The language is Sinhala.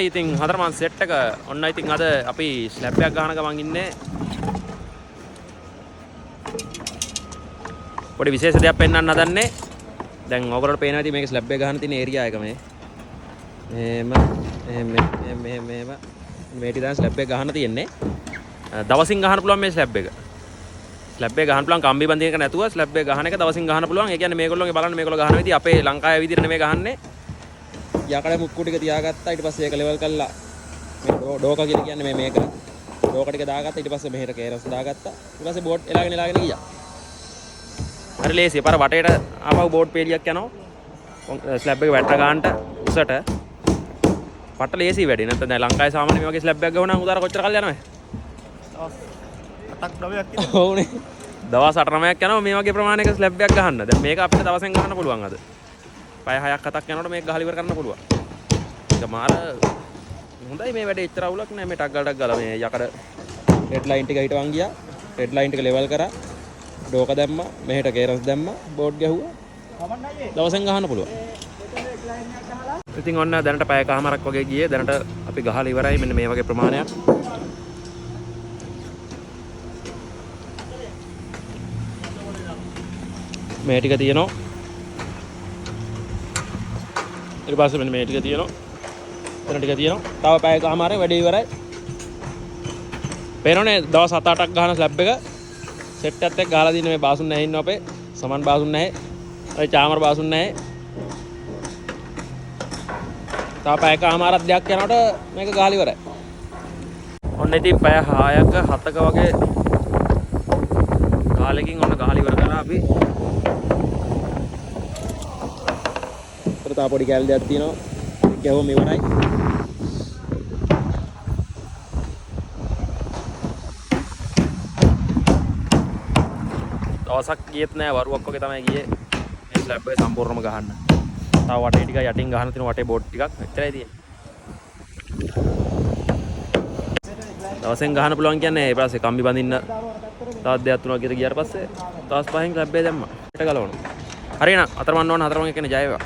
ඉතින් හතරමං සෙට් එක ඔන්න ඉතින් අද අපි ස්ලැබ් එකක් ගහන ගමන් ඉන්නේ. පොඩි විශේෂ දෙයක් පෙන්වන්න හදන්නේ. දැන් ඔයගොල්ලන්ට පේනවා ඇති මේක ස්ලැබ් එක ගහන තියෙන ඒරියා එක මේ. එහෙම එහෙම එහෙම එහෙම එහෙම මේ ටික තමයි ස්ලැබ් එක ගහන තියෙන්නේ. දවසින් ගහන්න පුළුවන් මේ ස්ලැබ් එක. ස්ලැබ් එක ගහන්න පුළුවන් කම්බි බඳින එක නැතුව ස්ලැබ් එක ගහන එක දවසින් ගහන්න පුළුවන්. ඒ කියන්නේ මේගොල්ලෝගේ බලන්න මේගොල්ලෝ ගහන විදිහ අපේ ලංකාවේ විදිහට නෙමෙයි ගහන්නේ. යකඩ මුක්කු ටික තියාගත්තා. ඊට පස්සේ ඒක ලෙවල් කළා. මේ ඩෝක කියලා කියන්නේ මේ මේක. ඩෝක ටික දාගත්තා. ඊට පස්සේ මෙහෙට කේරස් දාගත්තා. ඊට පස්සේ බෝඩ් එලාගෙන එලාගෙන ගියා. හරි ලේසි. පාර වටේට ආපහු බෝඩ් පේලියක් යනවා. ස්ලැබ් එක වැට්ට ගන්නට උසට. පට්ට ලේසි වැඩි. නැත්නම් දැන් ලංකාවේ සාමාන්‍ය මේ වගේ ස්ලැබ් එකක් ගහුවනම් උදාර කොච්චර කල් යනවද? දවස් 8ක් 9ක් විතර. ඔව්නේ. දවස් 8 9ක් යනවා මේ වගේ ප්‍රමාණයක ස්ලැබ් එකක් ගහන්න. දැන් මේක අපිට දවසෙන් ගහන්න පුළුවන් අද. පැය 6ක් 7ක් යනකොට මේක ගහලා ඉවර කරන්න පුළුවන්. ඒක මාර හොඳයි මේ වැඩේ. එච්චර අවුලක් නෑ. මේ ටක් ගාලා ටක් ගාලා මේ යකඩ රෙඩ් ලයින් ටික හිටවන් ගියා. රෙඩ් ලයින් ටික ලෙවල් කරා. ඩෝක දැම්මා. මෙහෙට කේරස් දැම්මා. බෝඩ් ගැහුවා. දවසෙන් ගහන්න පුළුවන්. ඉතින් ඔන්න දැනට පැය කමාරක් වගේ ගියේ. දැනට අපි ගහලා ඉවරයි. මෙන්න මේ වගේ ප්‍රමාණයක්. මේ ටික තියෙනවා. ඊට පස්සේ මෙන්න මේ ටික තියෙනවා. එතන ටික තියෙනවා. තව පැය කමාරේ වැඩේ ඉවරයි. පේනවනේ දවස් 7-8ක් ගහන ස්ලැබ් එක සෙට් එකත් එක්ක ගහලා දින්න. මේ බාසුන් නැහැ ඉන්නවා අපේ. සමන් බාසුන් නැහැ. ඔය චාමර බාසුන් නැහැ. තව පැය කමාරක් දෙයක් යනකොට මේක ගහලා ඉවරයි. ඔන්න ඉතින් පැය 6ක 7ක වගේ කාලෙකින් ඔන්න ගහලා ඉවර කරා අපි. උතර තව පොඩි කැලේ දෙයක් තියෙනවා. ගැහුවම ඉවරයි. දවසක් ගියෙත් නෑ, වරුවක් වගේ තමයි ගියේ මේ ස්ලැබ් එක සම්පූර්ණම ගහන්න. තව වටේ ටික යටින් ගහන්න තියෙන වටේ බෝඩ් ටිකක් එච්චරයි තියෙන්නේ. දවසෙන් ගහන්න පුළුවන් කියන්නේ ඒ පස්සේ කම්බි බඳින්න තවත් දෙයක් තුනක් විතර ගියාට පස්සේ දවස් පහෙන් ස්ලැබ් එක දැම්මා. හෙට ගලවනවා. හරි එහෙනම් අතරමං ඕන හතරමං එක්කනේ ජය වේවා.